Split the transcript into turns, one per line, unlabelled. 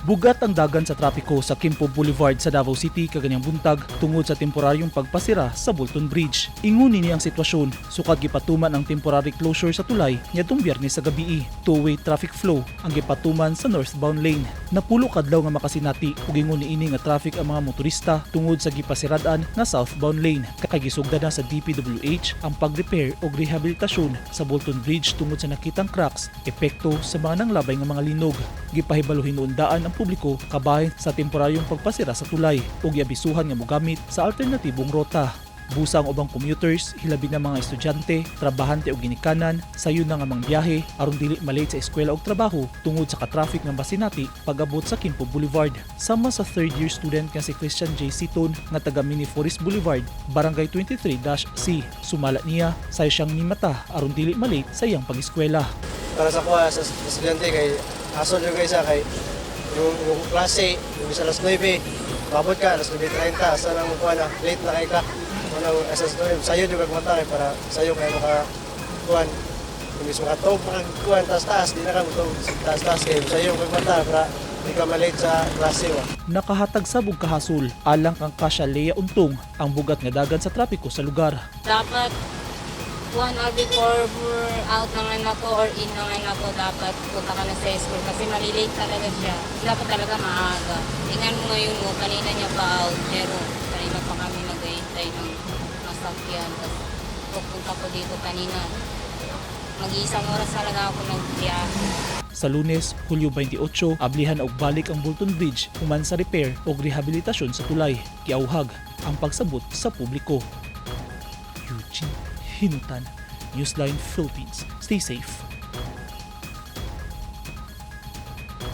Bugat ang dagan sa trapiko sa Quimpo Boulevard sa Davao City kaganyang buntag tungod sa temporaryong pagpasira sa Bolton Bridge. Ingon nini ang sitwasyon sukad gipatuman ang temporary closure sa tulay niadtong Biyernes sa gabii. Two-way traffic flow ang gipatuman sa northbound lane. Napulo kadlaw nga makasinati ug ingon niini nga traffic ang mga motorista tungod sa gipasirad-an nga southbound lane. Kay gisugdan na sa DPWH ang pag-repair og rehabilitasyon sa Bolton Bridge tungod sa nakitang cracks, epekto sa mga nanglabay nga mga linog. Gipahibalo hinuon daan ang publiko kabahin sa temporaryong pagpasira sa tulay ug giabisuhan nga mogamit sa alternatibong rota. Busa ang ubang commuters, hilabi na mga estudyante, trabahante o ginikanan, sayo na nga mangbiyahe aron dili malate sa eskwela og trabaho tungod sa ka-traffic nga masinati pag-abot sa Quimpo Boulevard. Sama sa third year student nga si Christian J. Siton nga taga Mini Forest Boulevard, Barangay 23-C. Sumala niya, sayo siyang nimata aron dili malate sa iyang pag-eskwela.
Para sa kuha sa estudyante kay aso jud kay sa kay yung klase yung sa alas 9, mabot ka alas 9:30, asa nang kuha na, late na kay ka. Unang sa 9, sayo jud kag mata kay para sayo kay maka kuan, imbis makatog makakuan taas-taas, di na ka motog taas-taas kay sayo kag mata para di ka malate sa klase ba.
Nakahatag sab og kahasol alang kang Kasha Lea Untong ang bugat nga dagan sa trapiko sa lugar.
Dapat 1 hour before out naman ako or in naman ako, dapat punta ka na sa school kasi malilate talaga siya. Dapat talaga maaga. Tingnan mo ngayon mo, kanina niya pa out pero kanina pa kami naghihintay ng masakyan. Tapos pupunta ko dito kanina. Mag-iisang oras talaga ako nagbiyahe.
Sa Lunes, Hulyo 28, ablihan og balik ang Bolton Bridge human sa repair og rehabilitasyon sa tulay. Giauhag ang pagsabot sa publiko. Eugene Hinutan, Newsline Philippines. Stay safe.